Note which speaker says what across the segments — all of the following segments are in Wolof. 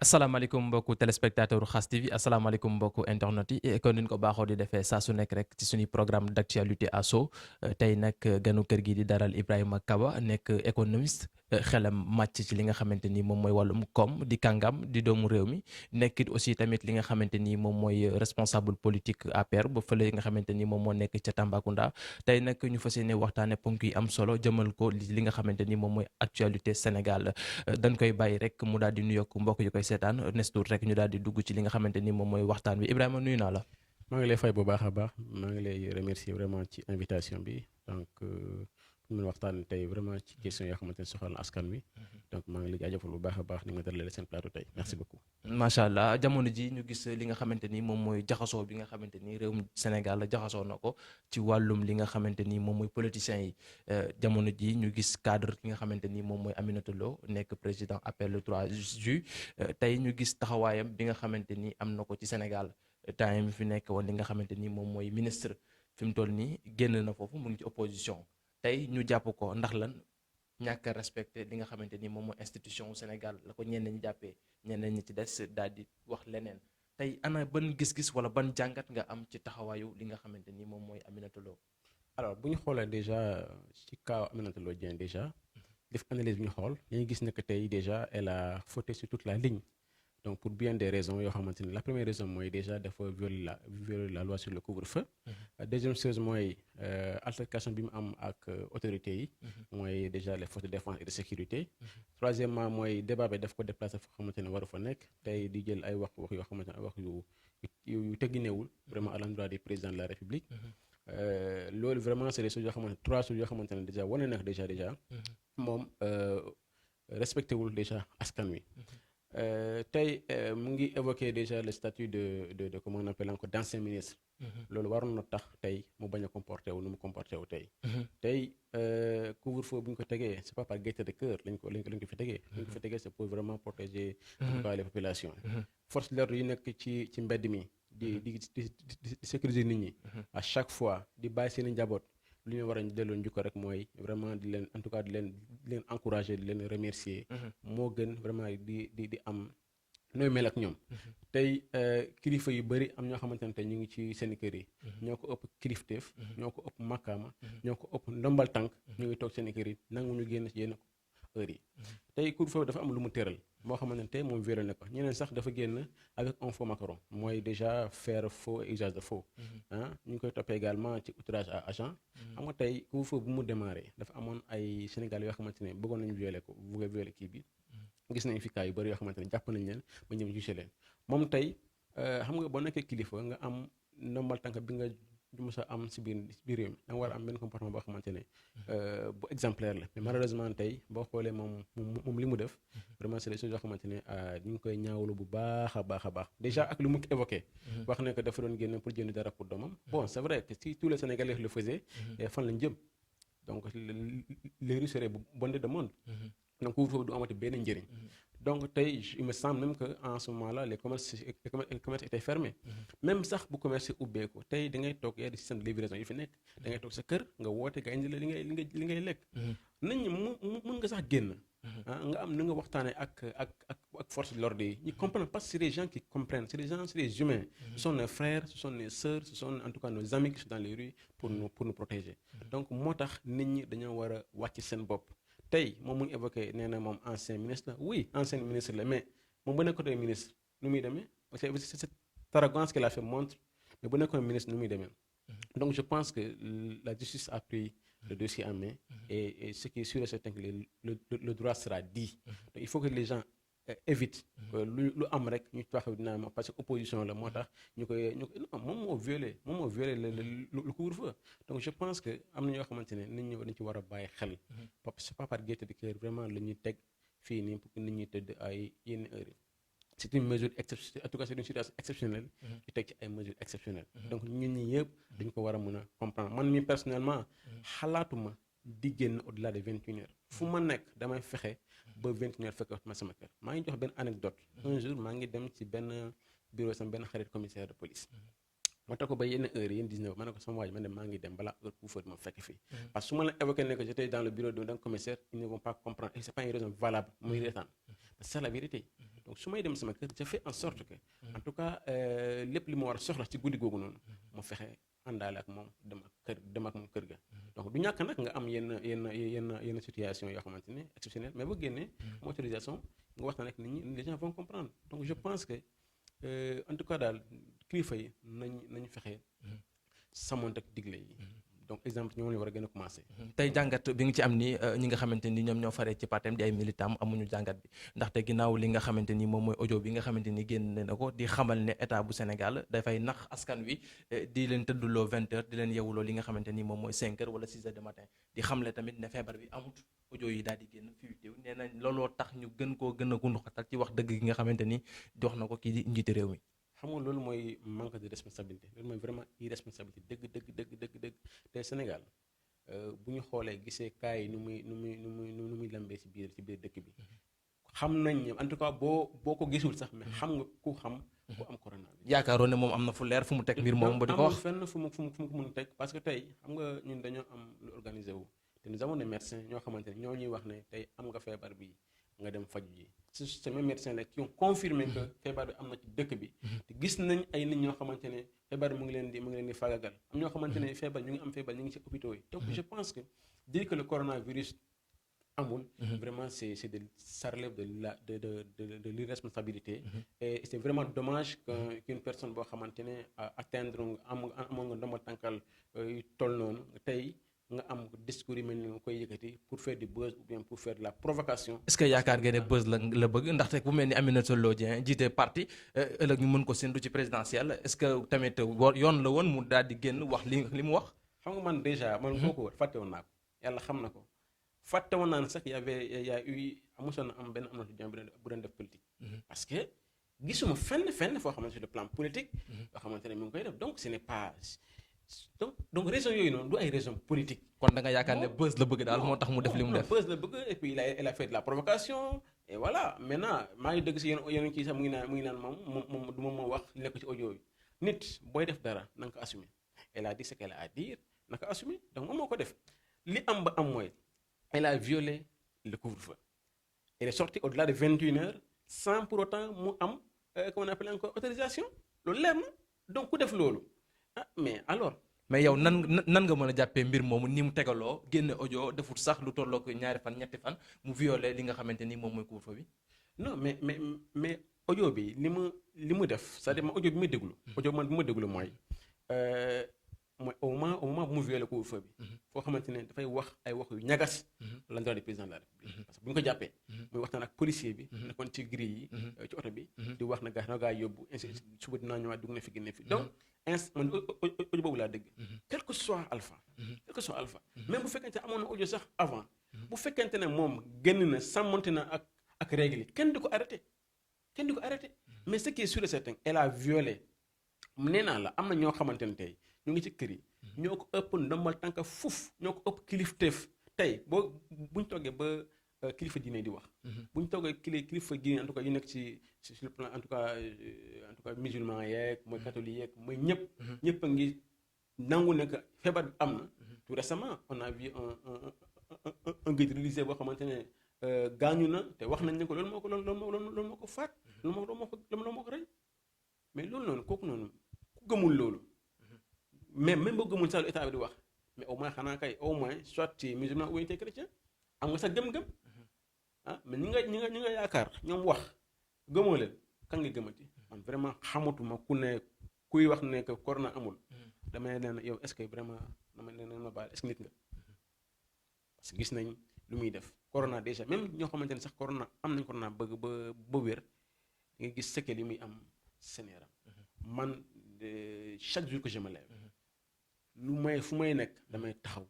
Speaker 1: asalaamaaleykum mbokku téléspectateur Khass TV asalaamaaleykum mbokku internet yi kon ni ñu ko baaxoo di defee saa su nekk rek ci suñuy programme d'actualité à chaud tey nag ganu kër gi di daral Ibrahima Kaba nekk économiste xelam màcc ci li nga xamante ni moom mooy wàllum koom di kàngam di doomu réew mi nekkit aussi tamit li nga xamante ni moom mooy responsable politique APR ba fële nga xamante ni moom moo nekk ca Tambacounda tey nag ñu fas yéene waxtaane ponk yi am solo jëmal ko li nga xamante ni moom mooy actualité Sénégal dañ koy bàyyi rek mu daal di nuyoog mbokk yi koy seetaan nes tuut rek ñu daal di dugg ci li nga xamante ni moom mooy waxtaan wi Ibrahima nuyu naa la.
Speaker 2: maa ngi lay fay bu baax a baax maa ngi lay remercier vraiment ci invitation bi donc pour mën waxtaan tey vraiment ci question yoo xamante ne soxal na askan wi donc maa ngi lay jaajëfal bu baax a baax ni nga dalalee seen plateau tey merci beaucoup.
Speaker 1: macha allah jamono ji ñu gis li nga xamante ni moom mooy jaxasoo bi nga xamante ni réewum Sénégal la jaxasoo na ko ci wàllum li nga xamante ni moom mooy politiciens yi jamono ji ñu gis cadre ki nga xamante ni moom mooy Aminata Lo nekk président appel le 3 juillet tey ñu gis taxawaayam bi nga xamante ni am na ko ci Sénégal temps mi fi nekk woon li nga xamante ni moom mooy ministre fi mu toll nii génn na foofu mu ngi ci opposition tey ñu jàpp ko ndax lan ñàkk a respecté li nga xamante ni moom mooy institution wu Sénégal la ko ñenn ñi jàppee ñeneen ñi ci des daal di wax leneen tey ana ban gis-gis wala ban jàngat nga am ci taxawaayu li nga xamante ni moom mooy Aminata Lo.
Speaker 2: alors bu ñu xoolee déjà ci cas Aminata Lo Dieng déjà def analyse bu ñu xool dañuy gis ne que tey déjà elle a fauté sur toute la ligne. Donc pour bien des raisons yoo xamante ne la première raison mooy déjà dafa violer la loi sur le couvre-feu. Deuxième chose mooy altercation bi mu am ak autorités yi. mooy déjà les forces de défense et de sécurité. Troisièmement mooy débat bi daf ko déplacer foo xamante ne waru fa nekk tey di jël ay wax yoo xamante ne ay wax yu tegginewul vraiment à l'endroit du président de la République. Loolu vraiment c'est des choses yoo xamante ne trois choses yoo xamante ne déjà wane na déjà. moom respecté wul déjà askan wi. Tey mu ngi évoqué déjà le statut de comment on appelle encore d'ancien ministre. loolu waroon na tax tey mu bañ a comporté wu nu mu comporté wu tey. tey couvre-feu bu ñu ko tegee c'est pas par gaieté de cœur lañ ko fi tegee. lañ ko fi tegee c'est pour vraiment protéger. en tout cas les populations. force de l'ordre yi nekk ci mbedd mi di sécuriser nit ñi. à chaque fois di bàyyi seen i njaboot. lu ñu war a delloo njukko rek mooy vraiment di leen en tout cas di leen encourager di leen remercier. moo gën vraiment di am nooy mel ak ñoom. tey kilifa yu bëri am ñoo xamante ne tey ñu ngi ci seen kër yi. ñoo ko ëpp kilifteef. ñoo ko ëpp makkaama. ñoo ko ëpp ndombal tànk. ñu ngi toog seen kër yi nangu ñu génn ci yenn heure yi. tey couvre-feu dafa am lu mu tëral moo xamante ne tey moom violé na ko ñeneen sax dafa génn avec un faux macaron mooy déjà faire faux et usage de faux. ñu ngi koy toppee également ci outrage à agent. xam nga tey couvre-feu bu mu démarré dafa amoon ay Sénégalais yoo xamante ne bëggoon nañu violé kii bi. gis nañu fi cas yu bëri yoo xamante ne jàpp nañ leen ba ñëw jugé leen moom tey xam nga boo nekkee kilifa nga am ndombal tànk bi nga mës a am si biir réew mi da nga war a am benn comportement boo xamante ne bu exemplaire la mais malheureusement tey boo xoolee moom li mu def vraiment c'est des choses yoo xamante ne ñu ngi koy ñaawlu bu baax a baax déjà ak lu mu évoqué wax ne que dafa doon génn pour jënd dara pour doomam bon c'est vrai que si tous les Sénégalais le faisaient fan lañ jëm donc les rues seraient bondées de monde. Donc couvre-feu du amati benn njëriñ. Donc tey il me semble même que en ce moment-là les commerces étaient fermés. Même sax bu commerce ubbeeku tey da ngay toog di système de livraison yi fi nekk da ngay toog sa kër nga woote nga indi la li ngay lekk. nit ñi mën nga sax génn. nga am nu nga waxtaanee ak force de l'ordre yi ñu comprennent parce que c'est des gens qui comprennent c'est des humains. Ce sont nos frères ce sont nos sœurs ce sont en tout cas nos amis qui sont dans les rues pour nous protéger. Donc moo tax nit ñi dañoo war a wàcc seen bopp. tey moom mu ngi évoqué nee na moom ancien ministre la oui ancien ministre la mais moom bu nekkoon ministre nu muy demee parce que c'est cette arrogance qu'il a fait montre mais bu nekkoon ministre nu muy demee. Donc je pense que la justice a pris le dossier en main et ce qui est sûr et certain que le droit sera dit. Donc il faut que les gens évitent lu am rek ñu taxaw dinaa ma parce que opposition la moo tax ñu koy moom moo violé le couvre-feu. Donc je pense que am na ñoo xamante ne nit ñi dañ ci war a bàyyi xel. C'est pas par gaieté de cœur vraiment la ñuy teg fii nii pour que nit ñi tëdd ay yenn heures yi. C'est une mesure exceptionnelle en tout cas c'est une situation exceptionnelle. ñu teg ci ay mesures exceptionnelles. Donc ñun ñi yëpp dañ ko war a mën a comprendre man mi personnellement xalaatuma di génn au-delà de 21 heures fu ma nekk damay fexe ba 21 heures fekk ma sama kër maa ngi jox benn anecdote un jour maa ngi dem ci benn bureau sama benn xarit commissaire de police ma toog ko ba yenn heures yi 19 ma ne ko sama waaj man de maa ngi dem balaa heure couvre-feu ma fekk fii parce que su ma la évoqué ne que j'étais dans le bureau d'un commissaire ils ne vont pas comprendre et c'est pas une raison valable muy reetaan c'est ça la vérité donc su may dem sama kër je fais en sorte que en tout cas lépp li ma war a soxla ci guddi googu noonu ma fexe àndaale ak moom dem ak moom kër ga. donc du ñàkk nag nga am yenn situation yoo xamante ne exceptionnelle mais boo génnee am autorisation nga waxtaan ak nit ñi les gens vont comprendre. donc je pense que en tout cas daal kilifa yi nañ fexe sàmmonte ak digle yi. donc exemple ñoom la war a gën a commencé.
Speaker 1: tey jàngat bi nga ci am ni ñi nga xamante ni ñoom ñoo faree ci partem di ay militant amuñu jàngat bi ndaxte ginnaaw li nga xamante ni moom mooy audio bi nga xamante ni génn na ko di xamal ne état bu Sénégal dafay nax askan wi di leen tëdduloo 20h di leen yewuloo li nga xamante ni moom mooy 5h wala 6h du matin di xamle tamit ne feebar bi amut audio yi daal di génn fuité nee na looloo tax ñu gën koo gën a gunduxatal ci wax dëgg gi nga xamante ni jox na ko kii di njiiti réew mi.
Speaker 2: xam nga loolu mooy manque de responsabilité loolu mooy vraiment irresponsabilité dëgg te Sénégal bu ñu xoolee gisee cas yi nu muy lambee ci biir dëkk bi xam nañ ne en tout cas boo ko gisul sax mais xam nga ku xam ku am corona bi.
Speaker 1: yaakaaroon ne moom am na fu leer fu mu teg mbir moom ba di ko wax
Speaker 2: fenn fu mu ko mën teg parce que tey xam nga ñun dañoo am lu organisé wu te nous avons des médecins ñoo xamante ne ñoo ñuy wax ne tey am nga feebar bi nga dem faju ji ces mêmes médecins là qui ont confirmé que feebar bi am na ci dëkk bi te gis nañ ay nit ñoo xamante ne feebar bi mu ngi leen di fagagal am ñoo xamante ne feebar ñu ngi am feebar ñu ngi ci hôpitaux yi. donc je pense que dire que le coronavirus amul vraiment ça relève de l'irresponsabilité et c'est vraiment dommage qu'une personne boo xamante ne atteindre amoon nga ndombal tànkal yu toll noonu tey nga am discours yi mel ni nga koy yëkkati pour faire du buzz ou bien pour faire de la provocation.
Speaker 1: est-ce que yaakaar ngeen ne buzz la bëgg ndaxte bu mel ni Aminata Lô Dieng jiite parti ëllëg ñu mën ko séntu ci présidentielle est-ce que tamit yoon la woon mu daal di génn wax li mu wax.
Speaker 2: xam nga man déjà man kooku fàtte woon naa ko yàlla xam na ko fàtte woon naa ne sax y a eu amosoon na am benn Aminata Dieng bu doon def politique. parce que gisuma fenn foo xamante sur le plan politique. boo xamante ne mi ngi koy def donc ce n'est pas. donc raison yooyu noonu du ay raison politique.
Speaker 1: kon da nga yaakaar ne buzz la bëgg daal moo tax mu def li mu def.
Speaker 2: buzz la bëgg et puis il a fait de la provocation et voilà maintenant maa ngi dëgg si yeneen kii sax mu ngi naan moom du moom moo wax li nekk ci audio yi nit booy def dara na nga ko assumer elle a dit ce qu'elle a à dire na ko assumer donc moom moo ko def li am ba am mooy elle a violé le couvre-feu elle est sortie au-delà de 21h sans pour autant mu am comment on appelle encore autorisation loolu leer na donc ku def loolu mais alors.
Speaker 1: mais yow nan nga mën a jàppee mbir moomu ni mu tegaloo génne audio defut sax lu tolloo ko ñaari fan ñetti fan mu violé li nga xamante ni moom mooy couvre-feu bi.
Speaker 2: non mais audio bi li mu def c'est-à-dire audio bi ma déglu. audio man bi ma déglu mooy au moment bu mu violé couvre-feu bi. foo xamante ne dafay wax ay wax yu ñagas. l'endroit du président de la République. parce que bu ñu ko jàppee. muy waxtaan ak policier bi. nekkoon ci grille yi. ci oto bi. di wax na gaa yóbbu suba dinaa ñëwaat dugg na fi génne fi donc. man audio boobu laa dégg. quel que soit alpha. même bu fekkente ne amoon na audio sax avant. bu fekkente ne moom génn na sàmmonte na ak règle yi kenn du ko arrêté. mais ce qui est sûr et certain elle a violé nee naa la am na ñoo xamante ne tey ñu ngi ci kër yi. ñoo ko ëpp ndombal tànk fuuf ñoo ko ëpp kilifteef tey buñ toggee ba kilifa diine di wax. buñ toggee kilifa diine en tout cas yu nekk ci sur le plan en tout cas musulman yeeg mooy catholique yeeg mooy ñëpp a ngi nangu ne que feebar bi am na. tout récemment on a vu un guide religieux boo xamante ne gaañu na te wax nañ ne ko loolu moo ko faat loolu moo ko rey mais loolu noonu kooku noonu ku gëmul loolu mais même boo gëmul sax lu état bi di wax mais au moins xanaa kay au moins soit tu es musulman ou tu es chrétien am nga sax gëm-gëm mais ñi nga yaakaar ñoom wax gëmoo leen kan nga gëmati man vraiment xamatuma kuy wax ne que corona amul damay leen yow est-ce que vraiment ma baal est-ce que nit nga parce que gis nañ lu muy def corona déjà même ñoo xamante ne sax corona am nañ corona bëgg ba wér nga gis séquelles yi muy am seen yaram man chaque jour que je me lève fu may nekk damay taxaw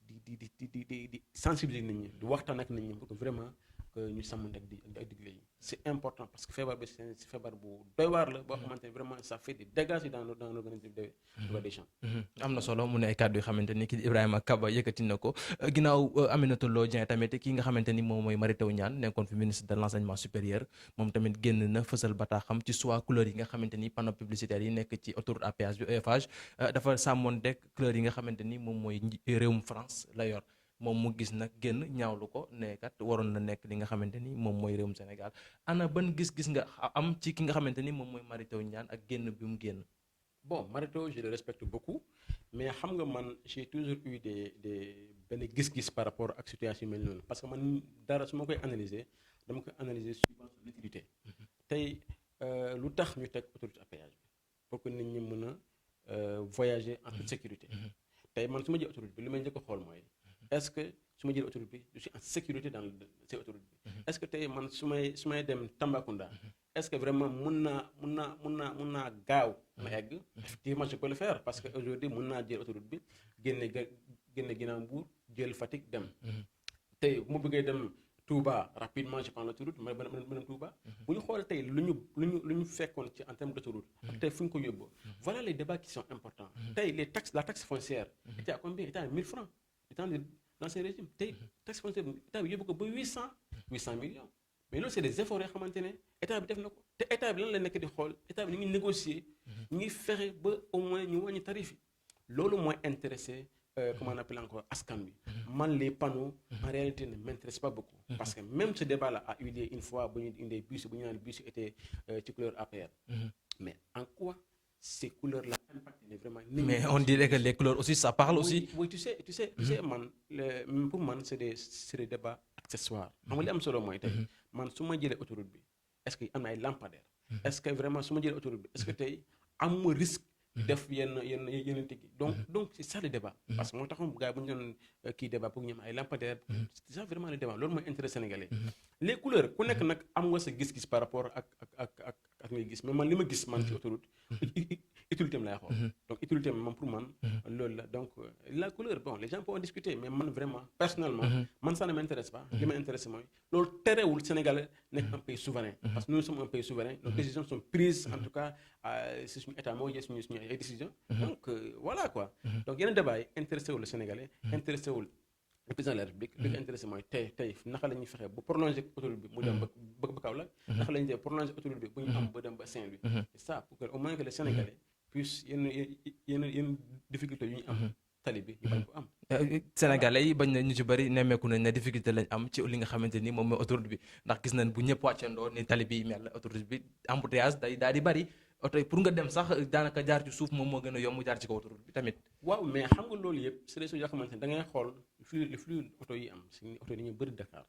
Speaker 2: di sensibiliser nit ñi di waxtaan ak nit ñi pour que vraiment que ñu sàmmante ak digle yi c'est important parce que feebar bi c'est feebar bu doy waar la boo xamante ne vraiment ça fait des dégâts dans l'organisme des gens.
Speaker 1: am na solo mu ne ay kàddu yoo xamante ni kii Ibrahima Kaba yëkkati na ko ginnaaw Aminata Lô Dieng tamit ki nga xamante ni moom mooy Mary Teuw Niane nekkoon fi ministre de l'enseignement supérieur moom tamit génn na fësal bataaxam ci choix couleur yi nga xamante ni panneau publicitaire yi nekk ci autoroute à péage bi Eiffage dafa sàmmoon dek couleur yi nga xamante ni moom mooy réewum France la yor moom mu gis nag génn ñaawlu ko ne kat waroon na nekk li nga xamante ni moom mooy réewum Sénégal ana ban gis-gis nga am ci ki nga xamante ni moom mooy Mary Teuw Niane ak génn bi mu génn.
Speaker 2: Bon, Mary Teuw je le respecte beaucoup mais xam nga man j'ai toujours eu des benn gis-gis par rapport ak situation mel noonu parce que man dara su ma koy analyser dama koy analyser suivant son utilité. Tey lu tax ñu teg autoroute à péage bi pour que nit ñi mën a voyager en toute sécurité. Tey man su ma jël autoroute bi li may njëkk a xool mooy est-ce que su ma jël autoroute bi je suis en sécurité dans ces autoroute bi. Est-ce que tey man su may dem Tambacounda est-ce que vraiment mun naa gaaw ma egg. Effectivement je peux le faire parce que aujourd'hui mun naa jël autoroute bi génne ginnaaw Mbour jël Fatick dem. Tey bu ma bëggee dem Touba rapidement je prends l'autoroute ma dem Touba. Bu ñu xoolee tey lu ñu fekkoon ci en termes d'autoroute. ak tey fu ñu ko yóbbu. Voilà les débats qui sont importants. Tey la taxe foncière. était à combien? Était à 1000 francs. Dans l'ancien régime tey taxe foncière bi état bi yóbbu ko ba 800 millions. Mais loolu c'est des efforts yoo xamante ne état bi def na ko te état bi lan la nekk di xool état bi ñu ngi négocier ñu ngi fexe ba au moins ñu wàññi tarif yi loolu mooy intéressé comment on appelle encore askan bi man les panneaux en réalité ne m'intéressent pas beaucoup parce que même ce débat là a eu lieu une fois bu ñu indee bus bu ñu naan bus était ci couleur APR mais en quoi ces couleurs là impactent vraiment
Speaker 1: mais on dirait que les couleurs aussi ça parle aussi.
Speaker 2: Oui tu sais man pour man c'est des débats accessoires xam nga li am solo mooy tey man su ma jëlee autoroute bi est-ce que am na ay lampadaires est-ce que vraiment su ma jëlee autoroute bi est-ce que tey amuma risque def yenn tigi donc c'est ça le débat parce que moo taxoon gars yi bu ñu doon kii débat pour ñu am ay lampadaires c'est ça vraiment le débat loolu mooy intérêt sénégalais les couleurs ku nekk nag am nga sa gis-gis par rapport ak ngay gis mais man li ma gis man ci autoroute utilité am laay xool donc utilité am man pour man loolu la donc la couleur bon les gens peuvent en discuter mais man vraiment personnellement man ça ne m'intéresse pas li ma intéresse mooy loolu terewul Sénégal nekk un pays souverain parce que nous sommes un pays souverain nos décisions sont prises en tout cas si suñu état moo jël suñu ay décisions donc voilà quoi donc yeneen débat yi intéressé wul le Sénégalais intéressé wul le président de la République li ko intéressé mooy tey naka la ñuy fexe ba prolonger autoroute bi mu dem ba Kaolack naka la ñuy def prolonger autoroute bi bu ñu am ba dem ba Saint-Louis c'est ça pour que au moins que les Sénégalais puissent yenn difficulté yu ñu am tali bi ñu bañ ko am
Speaker 1: Sénégalais yi bañ na ñu ci bëri nemmeeku nañ ne difficulté lañ am ci li nga xamante ni moom mooy autoroute bi ndax gis nañ bu ñëpp wàccandoo ni tali bi mel autoroute bi embouteillage day daal di bëri oto yi pour nga dem sax daanaka jaar ci suuf moom moo gën a yomb jaar ci kaw autoroute bi tamit.
Speaker 2: waaw mais xam nga loolu yëpp c'est des choses yoo xamante ne da ngay xool le flux oto yi am si oto yi dañuy bëri Dakar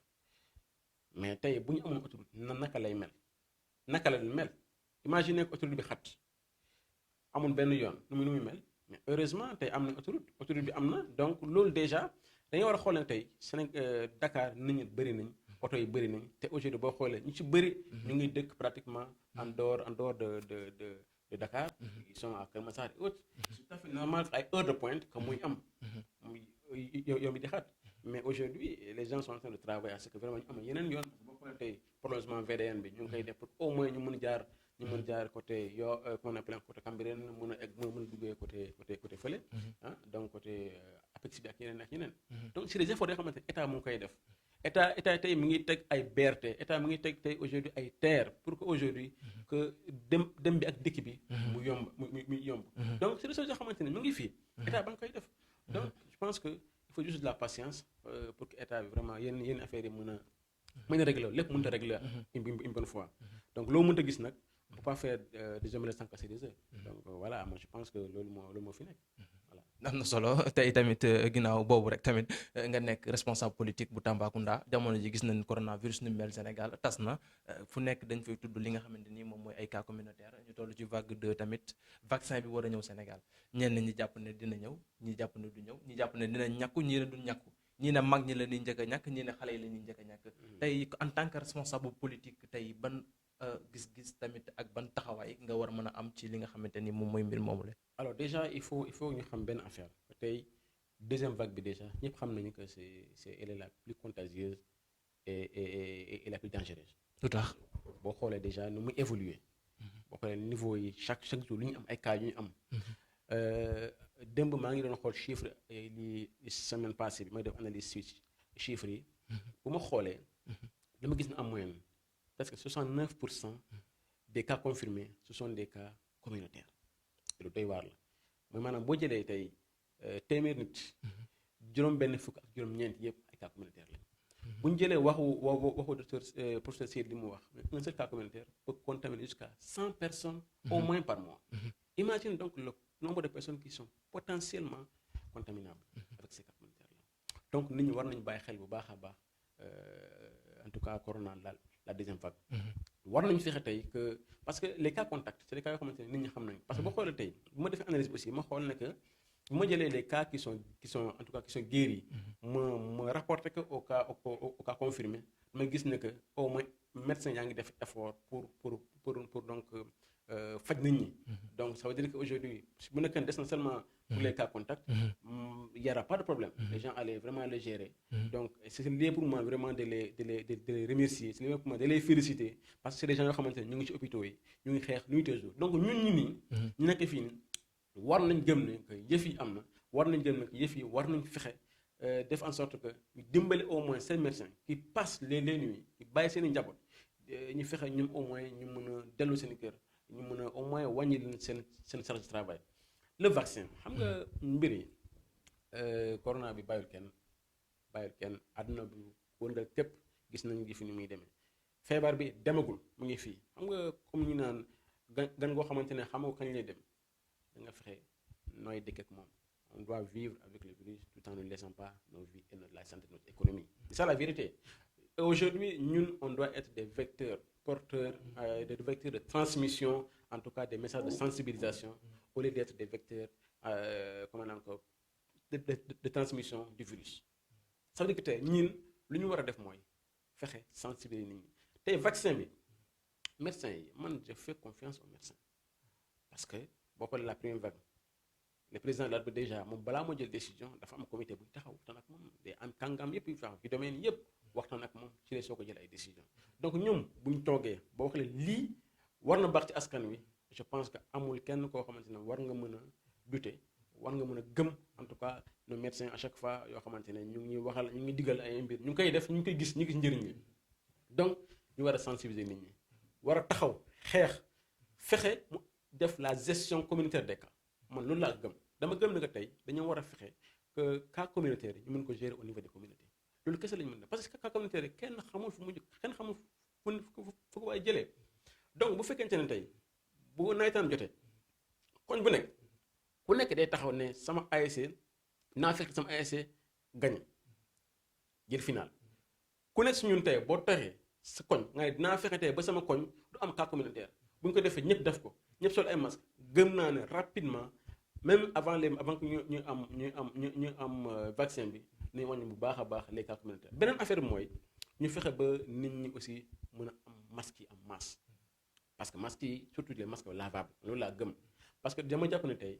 Speaker 2: mais tey bu ñu amoon autoroute naka lay mel naka la mel imagine que autoroute bi xat amul benn yoon nu muy mel mais heureusement tey am na autoroute bi am na donc loolu déjà dañuy war a xool ne tey Dakar nit ñi bëri nañ oto yi bëri nañ te aujourd'hui boo xoolee ñu ci bëri ñu ngi dëkk pratiquement en dehors de Dakar ils sont à Keur Massar et autres c'est tout à fait normal ay heures de pointe que muy am muy yow mi di xat mais aujourd'hui les gens sont en train de travailler à ce que vraiment ñu am yeneen yoon parce que boo xoolee tey prolongement VDN bi ñu ngi koy def pour au moins ñu mën jaar côté comment on appelle côté Cambérène mën a duggee côté fële donc côté Apex bi ak yeneen donc c'est des efforts yoo xamante ne état mu ngi koy def état tey mi ngi teg ay BRT état mi ngi teg tey aujourd'hui ay TER pour que aujourd'hui que dem bi ak dikk bi mu yomb donc c'est des choses yoo xamante ne mu ngi fii état ba nga koy def donc je pense que il faut juste de la patience pour que état bi vraiment yenn affaires yi mën a régler lépp mënut a régler une bonne fois donc loo mënut a gis nag on peut pas faire des omelettes sans casser des œufs donc voilà moi je pense que loolu moo fi nekk voilà.
Speaker 1: am na solo tey tamit ginnaaw boobu rek tamit nga nekk responsable politique bu Tambacounda jamono ji gis nañ coronavirus ni mel Sénégal tas na fu nekk dañ fay tudd li nga xamante ni moom mooy ay cas communautaire ñu toll ci vague 2 tamit vaccin bi war a ñëw Sénégal ñenn ñi jàpp ne dina ñëw ñi jàpp ne du ñëw ñi jàpp ne dina ñàkku ñii ne du ñàkku ñii ne mag ñi la ñuy njëkk a ñàkk ñii ne xale yi la ñuy njëkk a ñàkk tey en tant que responsable politique tey ban gis-gis tamit ak ban taxawaay nga war a mën a am ci li nga xamante ni moom mooy mbir moomu la.
Speaker 2: alors déjà il faut ñu xam benn affaire tey deuxième vague bi déjà ñëpp xam nañu que elle est la plus contagieuse et la plus dangereuse.
Speaker 1: lu tax
Speaker 2: boo xoolee déjà nu muy évoluer boo xoolee niveau yi chaque jour lu ñu am ay cas yu ñu am. démb maa ngi doon xool chiffre li semaine passée bi may def analyse suite chiffres yi. bu ma xoolee. dama gis na am moyenne presque 69% des cas confirmés ce sont des cas communautaires lu doy waar la mooy maanaam boo jëlee tey téeméer nit juróom-benn fukk ak juróom-ñeent yëpp ay cas communautaire lañ. bu ñu jëlee waxu docteur professeur Seydi li mu wax un seul cas communautaire peut contaminer jusqu'à 100 personnes au moins par mois. Imagine donc le nombre de personnes qui sont potentiellement contaminables avec ces cas communautaires là. Donc nit ñi war nañu bàyyi xel bu baax a baax en tout cas corona la deuxième vague. war nañu fexe tey que parce que les cas contacts c'est les cas yoo xamante ne nit ñi xam nañu parce que boo xoolee tey bu ma defee analyse bi aussi ma xool ne que bu ma jëlee les cas qui sont en tout cas qui sont guéris ma rapporté que au cas confirmé ma gis ne que au moins médecin yaa ngi def effort pour donc faj nit ñi. Donc ça veut dire que aujourd'hui bu nekkee des na seulement pour les cas contacts il y aura pas de problème. Les gens allaient vraiment les gérer. Donc c'est lié pour moi vraiment de les remercier, c'est lié pour moi de les féliciter parce que c'est des gens yoo xamante ne ñu ngi ci hôpitaux yi ñu ngi xeex nuit et jour. Donc ñun ñi nii ñu nekk fii nii war nañ gëm ne que yëf yi am na war nañ gëm ne que yëf yi war nañ fexe def en sorte que ñu dimbali au moins seen médecins qui passent les nuits qui bàyyi seen i njaboot ñu fexe ñoom au moins ñu mën a dellu seen i kër ñu mën a au moins wàññi leen seen charge de travail. Le vaccin xam nga mbir yi corona bi bàyyul kenn àdduna bi wëndal képp gis nañu gi fi ni muy demee feebar bi demagul mu ngi fii xam nga comme ñu naan gan goo xamante ne xamoo kañ lay dem da nga fexe nooy dëkk ak moom. On doit vivre avec le virus tout en ne laissant pas nos vies et la santé de notre économie. C'est ça la vérité. Et aujourd'hui, nous, on doit être des vecteurs porteurs, des vecteurs de transmission, en tout cas des messages de sensibilisation, au lieu d'être des vecteurs de transmission du virus. Ça veut dire que nous, lu ñu war a def mooy fexe sensibiliser nit ñi tey vaccin bi médecin yi man je fais confiance aux médecins parce que boo xoolee la première vague. Le président de la République déjà moom balaa moo jël décision dafa am comité bu taxaw waxtaan ak moom day am kàngam yëpp yu fa ci domaine yëpp waxtaan ak moom ci la soo ko jël ay décision donc ñoom bu ñu toogee ba wax leen lii war na baax ci askan wi je pense que amul kenn koo xamante ne war nga mën a douter war nga mën a gëm en tout cas nos médecins à chaque fois yoo xamante ne ñu ngi ñuy waxal ñu ngi digal ay mbir ñu ngi koy def ñu ngi koy gis ñu gis njëriñ li donc ñu war a sensibiliser nit ñi war a taxaw xeex fexe mu def la gestion communautaire des cas. Man loolu laa gëm dama gëm ne que tey dañoo war a fexe que cas communautaire yi ñu mën ko gérer au niveau des communautés loolu kese lañu mën a parce que cas communautaire yi kenn xamul fu mu jóg kenn xamul fu ko waaye jëlee donc bu fekkente ne tey bu nawetaan jotee koñ bu nekk ku nekk day taxaw ne sama ASC naa fexe sama ASC gagné jël final ku nekk su ñun tey boo taxee sa koñ nga ne dinaa fexe tey ba sama koñ du am cas communautaire bu ñu ko defee ñëpp def ko ñëpp sol ay masque gëm naa ne rapidement même avant que ñu am vaccin bi nañ wàññi bu baax a baax les cas communautaires beneen affaire bi mooy ñu fexe ba nit ñi aussi mën a am masque yi am masse parce que masque yi surtout les masques lavables loolu laa gëm parce que dama jàpp ne tey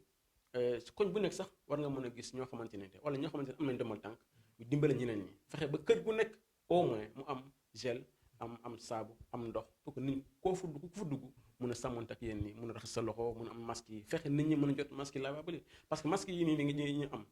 Speaker 2: koñ bu nekk sax war nga mën a gis ñoo xamante ne tey wala ñoo xamante ne am nañ demal tànk ñu dimbale ñeneen ñi fexe ba kër gu nekk au moins mu am gel am saabu am ndox pour que nit ku fa dugg mën a sàmmante ak yéen ñi mën a raxas sa loxo mën a am masque yi fexe nit ñi mën a jot masque yi lavable parce que masque yi nii ñu am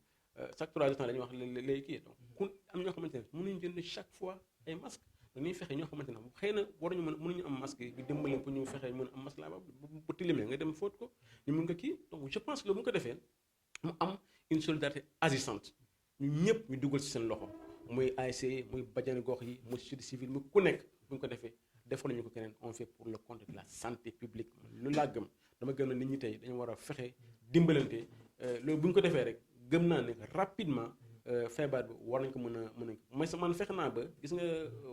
Speaker 2: chaque 3 jours dañuy wax lay kii donc ku am ñoo xamante ne mënuñu jënd chaque fois ay masque dañuy fexe ñoo xamante ne xëy na waruñu mënuñu am masque yi dimbali pour ñu fexe mën a am masque lavable bu tilimee nga dem fóot ko ñu mën nga kii donc je pense que bu ñu ko defee mu am une solidarité agissante ñu ñëpp ñu dugal ci seen loxo muy ASC muy bajani gox yi muy société civile muy ku nekk bu ñu ko defee defal ñu ko keneen on fait pour le compte de la santé publique lu laa gëm dama gëm na nit ñi tey dañu war a fexe dimbalante loolu bu ñu ko defee rek gëm naa ne rapidement feebar bi war nañ ko mën a man fexe naa ba gis nga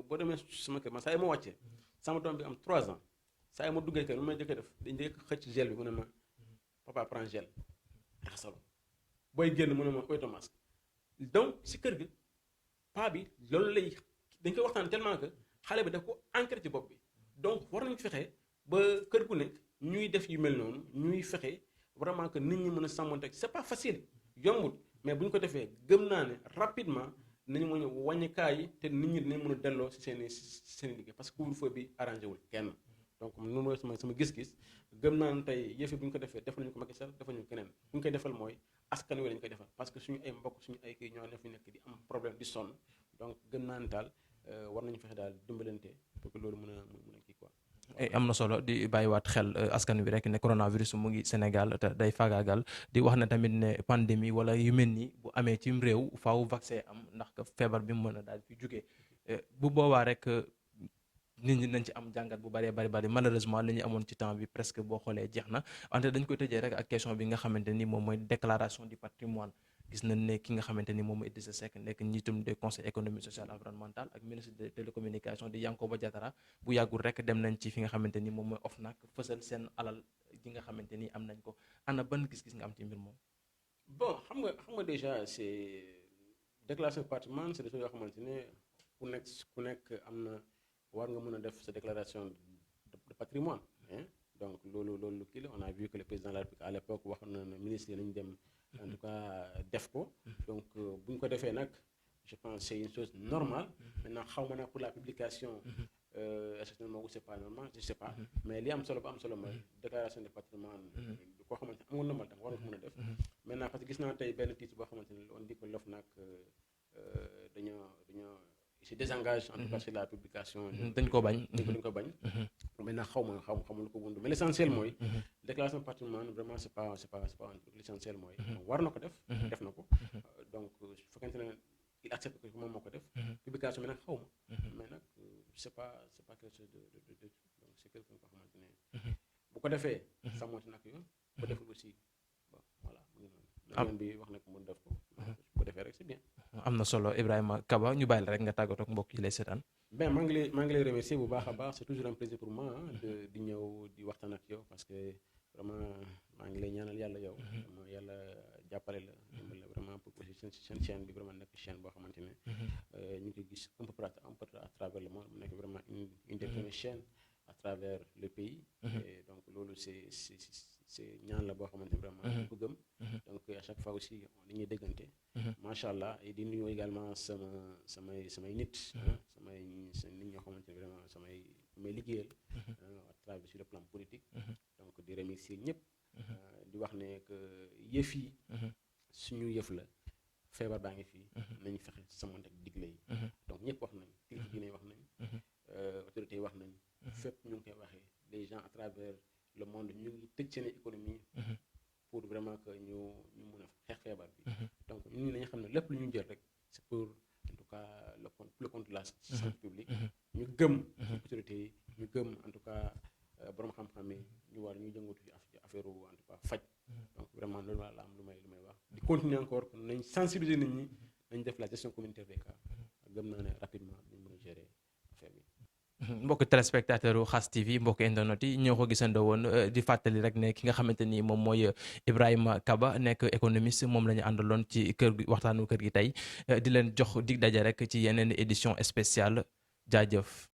Speaker 2: boo demee sama kër man saa yi ma wàccee sama doom bi am 3 ans saa yi ma duggee kër lu may jëkk def dañ njëkk xëcc gel bi mu ne ma papa prend gel raxasalo booy génn mu ne ma oyto masque donc si kër gi paa bi loolu lay dañ koy waxtaan tellement que xale bi daf ko ancré ci bopp bi donc war nañu fexe ba kër gu nekk ñuy def yu mel noonu ñuy fexe vraiment que nit ñi mën a sàmmante ak c'est pas facile yombut mais bu ñu ko defee gëm naa ne rapidement nañu mën a wàññi cas yi te nit ñi dinañ mën a delloo si seen i liggéey parce que couvre-feu bi arrangé wul kenn donc noonu mooy sama gis-gis gëm naa ne tey yëf yi bu ñu ko defee defal nañu ko Macky Sall defal nañu keneen bu ñu koy defal mooy askan wi lañu koy defal parce que suñu ay mbokk suñu ay kii ñoo fi nekk di am problème di sonn donc gëm naa ne daal war nañu fexe daal dimbalante pour que loolu mën a kii quoi.
Speaker 1: am na solo di bàyyiwaat xel askan wi rek ne coronavirus mu ngi Sénégal te day faagaagal di wax ne tamit ne pandémie wala yu mel ni bu amee cim réew faaw vaccin am ndax feebar bi mu mën a daal fi jugee bu boobaa rek nit ñi nañ ci am jàngat bu bëree bëri malheureusement li ñu amoon ci temps bi presque boo xoolee jeex na wante dañ koy tëjee rek ak question bi nga xamante ni moom mooy déclaration du patrimoine gis nañ ne ki nga xamante ni moom mooy Idrissa Seck nekk njiitum des conseil économique social environnemental ak ministre des télécommunications di Yankoba Diattara bu yàggul rek dem nañ ci fi nga xamante ni moom mooy OFNAC fësal seen alal yi nga xamante ni am nañ ko ana ban gis-gis nga am ci mbir moom.
Speaker 2: bon xam nga déjà c'est déclaration de patrimoine c'est des choses yoo xamante ne ku nekk am na war nga mën a def sa déclaration de patrimoine hein. Donc loolu kii la on a vu que le président de la République à l'époque wax na ne ministre yi nañu dem en tout cas def ko donc bu ñu ko defee nag je pense c'est une chose normale. Maintenant xaw ma nag pour la publication est-ce que moom c'est pas normal je sais pas mais li am solo ba am solo mooy déclaration de patrimoine koo xamante ne amoon normal tam war nga ko mën a def. Maintenant parce que gis naa tey benn titre boo xamante ne on dit que l'OFNAC dañoo se désengage en tout cas sur la publication.
Speaker 1: dañ ko bañ.
Speaker 2: dañ ko bañ. Maintenant xamul ko wund mais l'essentiel mooy. déclaration de patrimoine vraiment c'est pas un truc l'essentiel mooy. war na ko def. def na ko. Donc su fekkente ne il accepte que moom moo ko def. publication bi nag xaw ma. mais nag c'est pas quelque chose de donc c'est quelqu'un koo xamante ne. bu ko defee. sàmmante nag yoon. bu ko defee aussi bon voilà mu ngi noonu. yoon bi wax na ko mën def ko. bu ko defee rek c'est bien.
Speaker 1: am na solo Ibrahima Kaba ñu bàyyi la rek nga tàggatoo ak mbokk yi lay seetaan.
Speaker 2: Ben maa ngi lay remercier bu baax a baax c'est toujours un plaisir pour moi di ñëw di waxtaan ak yow parce que vraiment maa ngi lay ñaanal yàlla yow. vraiment yàlla jàppale la. dimbali la vraiment pour que seen chaîne bi vraiment nekk chaîne boo xamante ne. ñu ngi koy gis un peu à travers le monde mu nekk vraiment une des premières chaînes à travers le pays. Et donc loolu c'est ñaan la boo xamante ne vraiment ñu ko gëm. Donc à chaque fois aussi dañuy déggante. Macha allah et di nuyu également samay nit. samay nit ñoo xamante ne vraiment may liggéeyal. à travers sur le plan politique. donc di remercier ñëpp. di wax ne que yëf yi. suñu yëf la feebar baa ngi fii. nañ fexe samante ak digle yi. donc ñëpp wax nañ kilifa diine wax nañ. autorités yi wax nañ. fépp ñu ngi koy waxee les gens à travers le monde ñu ngi tëj seen économie. pour vraiment que ñu mun a xeex feebar bi. donc ñun nañu xam ne lépp lu ñu jël rek c'est pour en tout cas le compte de la santé publique. ñu gëm autorités yi ñu gëm en tout cas borom xam-xam yi ñu jëngatu ci affaire en tout cas faj. donc vraiment loolu la am lu may wax di continuer encore nañ sensibiliser nit ñi nañ def la gestion communautaire des cas gëm naa ne rapidement ñu mën a gérer affaire bi.
Speaker 1: mbokk téléspectateur u Khass TV mbokk internet yi ñoo ko gisandoo woon di fàttali rek ne ki nga xamante ni moom mooy Ibrahima Kaba nekk économiste moom la ñu àndaloon ci waxtaanu kër gi tey di leen jox dig daje rek ci yeneen édition spéciale jaajëf.